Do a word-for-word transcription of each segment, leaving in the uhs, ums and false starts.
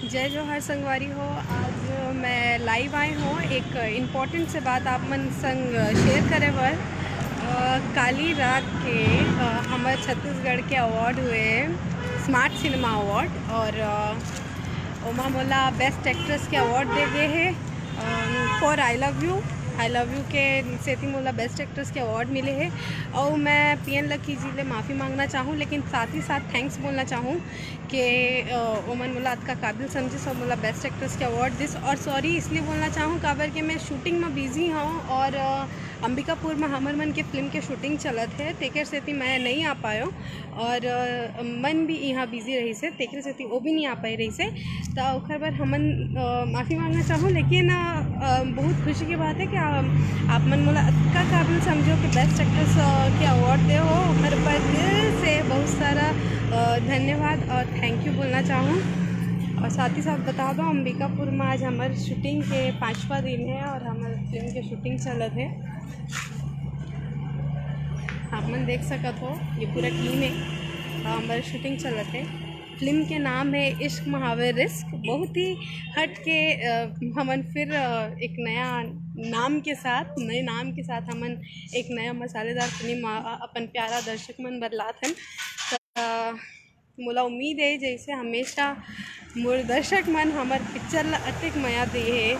जय जोहार संगवारी हो। आज मैं लाइव आए हों एक इम्पोर्टेंट से बात आप मन संग शेयर करे बर। अ, काली रात के, अ, हमर छत्तीसगढ़ के अवार्ड हुए, स्मार्ट सिनेमा अवार्ड, और, अ, ओमा मोला बेस्ट एक्ट्रेस के अवार्ड दे गे हे, अम, For I Love You। I Love You के सेती मोला बेस्ट एक्ट्रेस के अवार्ड मिले हे। और मैं पीएन लक्की जी ले माफ़ी मांगना चाहूँ, लेकिन साथ ही साथ थैंक्स बोलना चाहूँ कि, अ, ओमन मोला अतका काबिल समझिस और मोला बेस्ट एक्ट्रेस के अवार्ड दिस। और सॉरी इसलिए बोलना चाहूँ, काबर कि मैं शूटिंग में बिजी हूँ और, अ, अंबिकापुर में हमर मन के फिल्म के शूटिंग चलत हे, तेकर सेती मैं नहीं आ पायो। और, अ, मन भी यहाँ बिजी रहिस हे, तेकर सेती वो भी नहीं आ पाए रहिस हे। त ओकर बर हमन, अ, माफ़ी मांगना चाहूँ, लेकिन, अ, अ, बहुत खुशी की बात है कि आप, आप मन मोला अतका काबिल समझो कि बेस्ट एक्ट्रेस, अ, के अवार्ड दे हो, ओकर बर दिल से बहुत सारा, अ, धन्यवाद और थैंक यू बोलना चाहूँ। और साथ ही साथ बता दो, अंबिकापुर में आज हमर शूटिंग के पाँचवा दिन है और हमर फिल्म के शूटिंग चलत है। आप मन देख सकत हो, ये पूरा टीम है, हमर शूटिंग चलत है। फिल्म के नाम है इश्क महावे रिस्क। बहुत ही हट के, अ, हमन फिर, अ, एक नया नाम के साथ, नए नाम के साथ हमन एक नया मसालेदार फिल्म, अ, अपन प्यारा दर्शक मन बर लात हन। त, अ, मोला उम्मीद है, जैसे हमेशा मोर दर्शक मन हमर पिक्चर ला अतेक मया दे हे,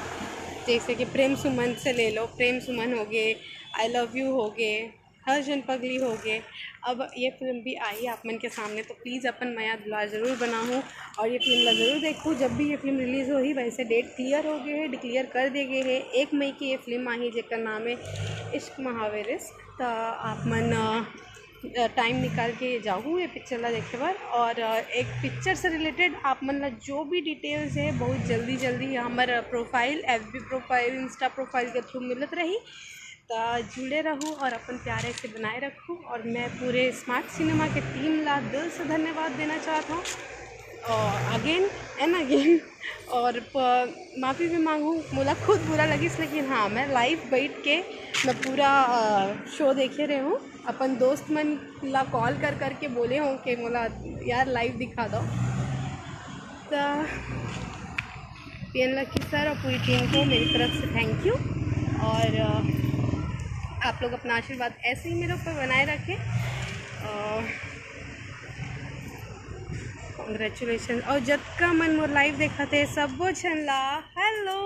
जैसे कि प्रेम सुमन से ले लो, प्रेम सुमन हो गए, आई लव यू हो गए, हर जन पगली हो गए। अब ये फिल्म भी आई आप मन के सामने, तो प्लीज़ अपन मया दुलार जरूर बनाहूँ और ये फिल्म ला जरूर देखूँ। जब भी ये फिल्म रिलीज होही, वैसे डेट क्लियर हो गए है, डिक्लेयर कर दे गए है। एक मई की ये फिल्म आही, जेकर नाम है इश्क महावे रिस्क। त आप मन, अ, टाइम निकाल के जाहू ये पिक्चर ला देखे बर। और, अ, एक पिक्चर से रिलेटेड आप मन ला जो भी डिटेल्स है, बहुत जल्दी जल्दी हमर profile, FB profile, Insta profile के थ्रू मिलत रही। त जुड़े रहू और अपन प्यार ऐसे बनाए रखू। और मैं पूरे स्मार्ट सिनेमा के टीम ला दिल से धन्यवाद देना चाहत हूँ, और अगेन एंड अगेन। और प-, माफ़ी भी मांगू, मोला खुद बुरा लगिस, लेकिन हाँ, मैं लाइव बैठ के मैं पूरा, अ, शो देखे रहे हूँ। अपन दोस्त मन ला कॉल कर करके बोले हूँ कि मोला यार लाइव दिखा दो। त पीएन लक्की सर और पूरी टीम को मेरी तरफ से थैंक यू। और, अ, आप लोग अपना आशीर्वाद ऐसे ही मेरे ऊपर बनाए रखें। कॉन्ग्रेचुलेशन। और जतका मन मोर लाइव देखत हे, सबो झन ला हेलो।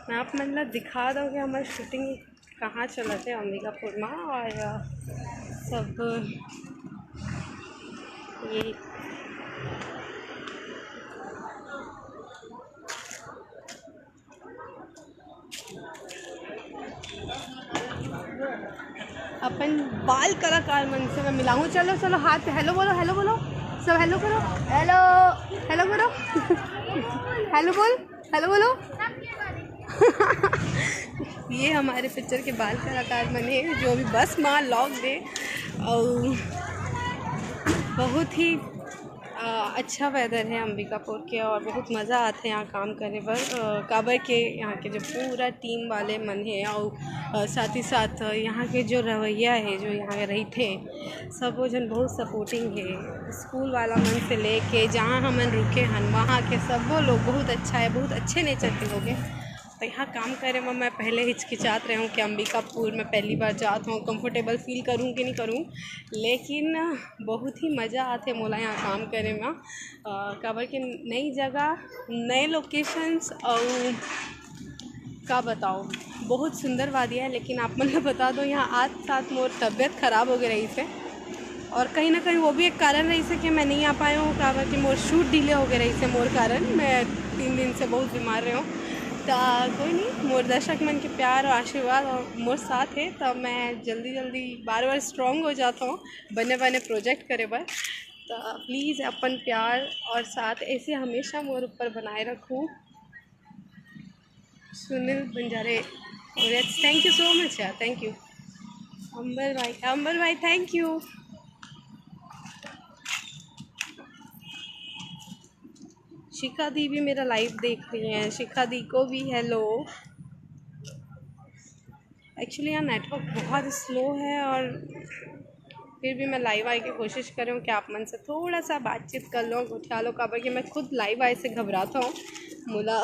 मैं आप मन ला दिखा दो कि हमर शूटिंग कहाँ चलत हे अंबिकापुर में, और सब ये अपन बाल कलाकार मन से मैं मिलाऊं। चलो, चलो, हाथ पे हेलो बोलो, हेलो बोलो, सब हेलो करो, हेलो, हेलो करो, हेलो बोल, हेलो बोलो। ये हमारे पिक्चर के बाल कलाकार मन हे, जो अभी बस माँ लॉग दे, और बहुत ही, अ, अच्छा वेदर है अंबिकापुर के और बहुत मज़ा आथे यहाँ काम करे बर, अ, काबर के यहाँ के जो पूरा टीम वाले मन हे और, अ, साथ ही साथ यहाँ के जो रवैया है, जो यहाँ के रहिथे, सबो झन बहुत सपोर्टिंग है। स्कूल वाला मन से लेके जहाँ हमन रुके हन, वहाँ के सबो लोग बहुत अच्छा है, बहुत अच्छे नेचर के लोग हैं। तो यहाँ काम करे में मैं पहले हिचकिचात रहे हूँ कि अंबिकापुर में पहली बार जात हूँ, कंफर्टेबल फील करूँ कि नहीं करूँ, लेकिन बहुत ही मज़ा आथे मोला यहाँ काम करे में। अ, काबर के नई जगह, नए लोकेशंस और का बताओ, बहुत सुंदर वादिया है। लेकिन आप मन ला बता दो, यहाँ आत साथ मोर तबीयत खराब हो गई रहिस हे, और कहीं ना कहीं वो भी एक कारण रहिस हे कि मैं नहीं आ पाया हूँ, काबर कि मोर शूट डिले हो गए रहिस हे मोर कारण। मैं तीन दिन से बहुत बीमार रहे हूँ। त कोई नहीं, मोर दर्शक मन के प्यार और आशीर्वाद और मोर साथ है, त मैं जल्दी जल्दी बार बार स्ट्रॉन्ग हो जाता हूँ बने बने प्रोजेक्ट करे बर। त प्लीज़ अपन प्यार और साथ ऐसे हमेशा मोर ऊपर बनाए रखू। सुनील बंजारे, थैंक यू सो मच यार, थैंक यू। अंबर भाई, अंबर भाई, थैंक यू। शिखा दी भी मेरा लाइव देख रही हैं, शिखा दी को भी हेलो। एक्चुअली यहाँ नेटवर्क बहुत स्लो है और फिर भी मैं लाइव आए के कोशिश कर रही हूँ कि आप मन से थोड़ा सा बातचीत कर लो, गोठिया लो, काबर कि मैं खुद लाइव आए से घबराता हूँ। मोला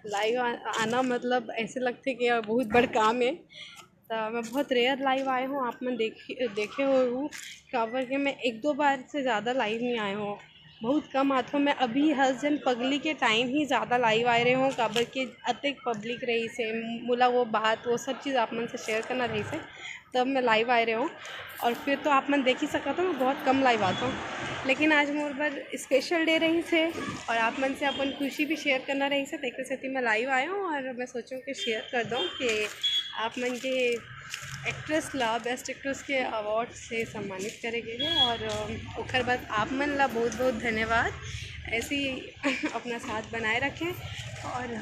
लाइव आना मतलब ऐसे लगते कि बहुत बड़ काम है। तो मैं बहुत रेयर लाइव आए हूँ, आप मन देखे देखे हो हूँ, काबर कि मैं एक दो बार से ज़्यादा लाइव नहीं आए हूँ, बहुत कम आथों। मैं अभी हर जन पगली के टाइम ही ज़्यादा लाइव आए रहे हूँ, काबर कि अतेक पब्लिक रही से मोला वो बात, वो सब चीज़ आप मन से शेयर करना रही से, तब मैं लाइव आए रहे हूँ। और फिर तो आप मन देख ही सकत हो, मैं बहुत कम लाइव आता हूँ, लेकिन आज मोर बर स्पेशल डे रही से और आप मन से अपन खुशी भी शेयर करना रही से, तेकर सेती मैं लाइव आए हूँ और मैं सोचूँ कि शेयर कर दूँ कि आप मन के एक्ट्रेस ला बेस्ट एक्ट्रेस के अवार्ड से सम्मानित करे गे हे और अम, ओकर बाद आप मन ला बहुत बहुत धन्यवाद ऐसे ही अपना साथ बनाए रखें। और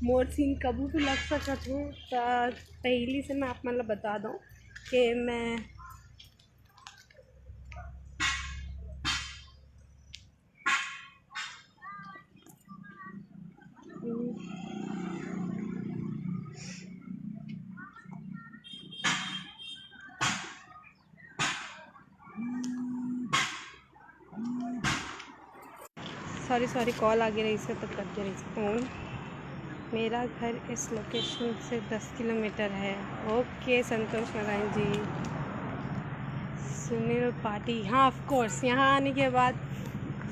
मोर सीन कभू भी लग सकत हे, त पहली से मैं आप मन ला बता दूँ कि मैं सॉरी सॉरी, कॉल आगे रहिस हे तो कट गे रहिस हे फोन। मेरा घर इस लोकेशन से दस किलोमीटर है। ओके संतोष नारायण जी। सुनील पार्टी, हाँ ऑफ कोर्स, यहाँ आने के बाद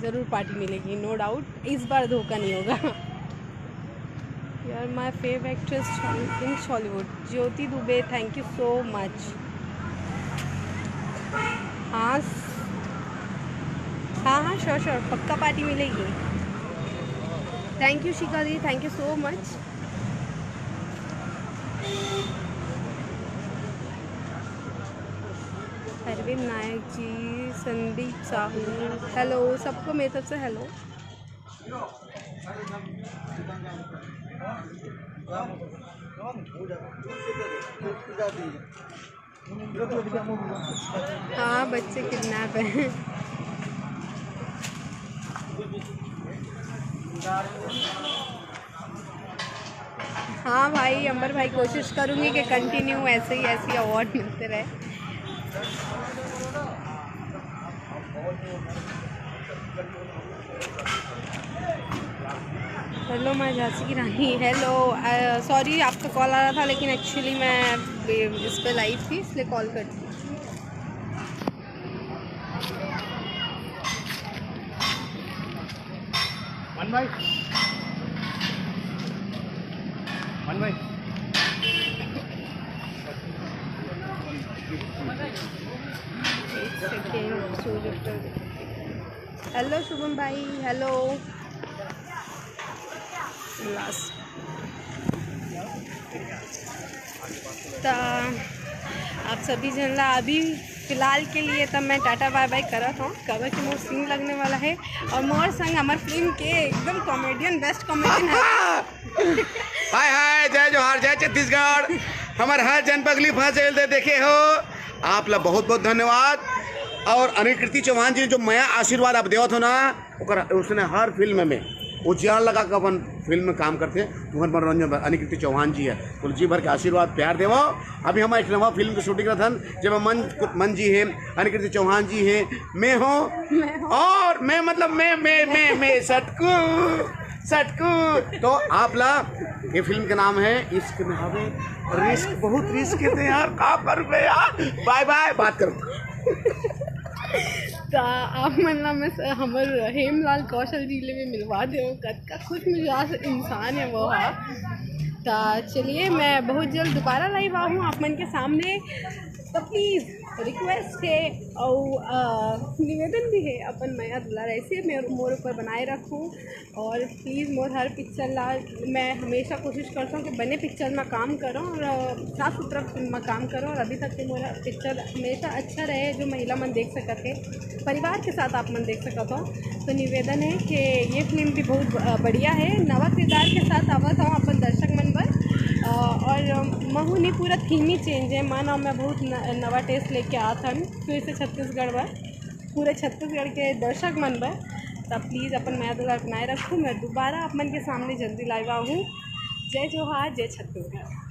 ज़रूर पार्टी मिलेगी, नो डाउट, इस बार धोखा नहीं होगा। You are my favourite actress in Chhollywood। Jyoti Dubey, thank you so much। हाँ हाँ हाँ, श्योर श्योर, पक्का पार्टी मिलेगी। थैंक यू शिखा दी, thank you so much। Arvind Nayak ji, Sandeep Sahu, hello, सबको मेरी तरफ से हेलो। हाँ, बच्चे किडनैप हैं। हाँ भाई, अंबर भाई, कोशिश करूँगी कि कंटिन्यू ऐसे ही, ऐसे ही अवार्ड मिलते रहे। हेलो, मैं झांसी की रानी। हेलो, सॉरी, आपका कॉल आ रहा था, लेकिन एक्चुअली मैं इस पे लाइव थी, इसलिए कॉल कर दी। वन भाई, वन भाई। एक सेकेंड, सूर्य प्रकाश। हेलो शुभम भाई, हेलो। लास्ट। त आप सभी जन ला अभी फिलहाल के लिए त मैं टाटा बाय बाय करत हूँ, काबर कि मोर सीन लगने वाला है और मोर संग हमर फिल्म के एकदम कॉमेडियन, बेस्ट कॉमेडियन है। हाय हाय, जय जोहार, जय छत्तीसगढ़। हमर हर जन पगली फंस जाइल दे देखे हो, आप ला बहुत बहुत धन्यवाद। और अनिल कीर्ति चौहान जी ने जो मया आशीर्वाद आप देवत हो ना, ओकर उसने हर फिल्म में वो जान लगा के अपन फिल्म में काम करते हैं। तुहर मनोरंजन बर अनिल कीर्ति चौहान जी है, बोले जी भर के आशीर्वाद प्यार देवो। अभी हम एक नवा फिल्म की शूटिंग करत हन, जेमा मन, मन जी है, अनिल कीर्ति चौहान जी है, मैं हूँ, मैं हूँ। और मैं मतलब मैं मैं मैं मैं सटकू सटकू। तो आप ला, ये फिल्म का नाम है इश्क में हवे रिस्क, बहुत रिस्क है यार, का करूँ मैं यार। बाय बाय, बात करूँ। त आप मन ला मैं स-, हमर हेमलाल कौशल जी ले भी मिलवा देव, कतका खुश मिजाज इंसान है वो हा। त चलिए, मैं बहुत जल्द दोबारा लाइव आहूँ आप मन के सामने। तो प्लीज रिक्वेस्ट है और, अ, निवेदन भी है, अपन मया दुलार ऐसे मेरे, मोर ऊपर बनाए रखो। और प्लीज मोर हर पिक्चर ला मैं हमेशा कोशिश करता हूँ कि बने पिक्चर में काम करो और, अ, साफ सुथरा फिल्म में काम करो। और अभी तक के मोर पिक्चर हमेशा अच्छा रहे, जो महिला मन देख सकत है, परिवार के साथ आप मन देख सकत हो। तो निवेदन है कि ये फिल्म भी बहुत ब-, बढ़िया है, नवा किरदार के साथ आवत हूँ अपन दर्शक मन बर। अ, और महू नी पूरा थीम ही चेंज है, मन और मैं बहुत न-, नवा टेस्ट लेके आत हन फिर से छत्तीसगढ़ बर। पूरे छत्तीसगढ़ के दर्शक मन बर। तब प्लीज अपन मया दुलार बनाए रखू। मैं दोबारा आप मन के सामने जल्दी लाइव आहूँ। जय जोहार, जय छत्तीसगढ़।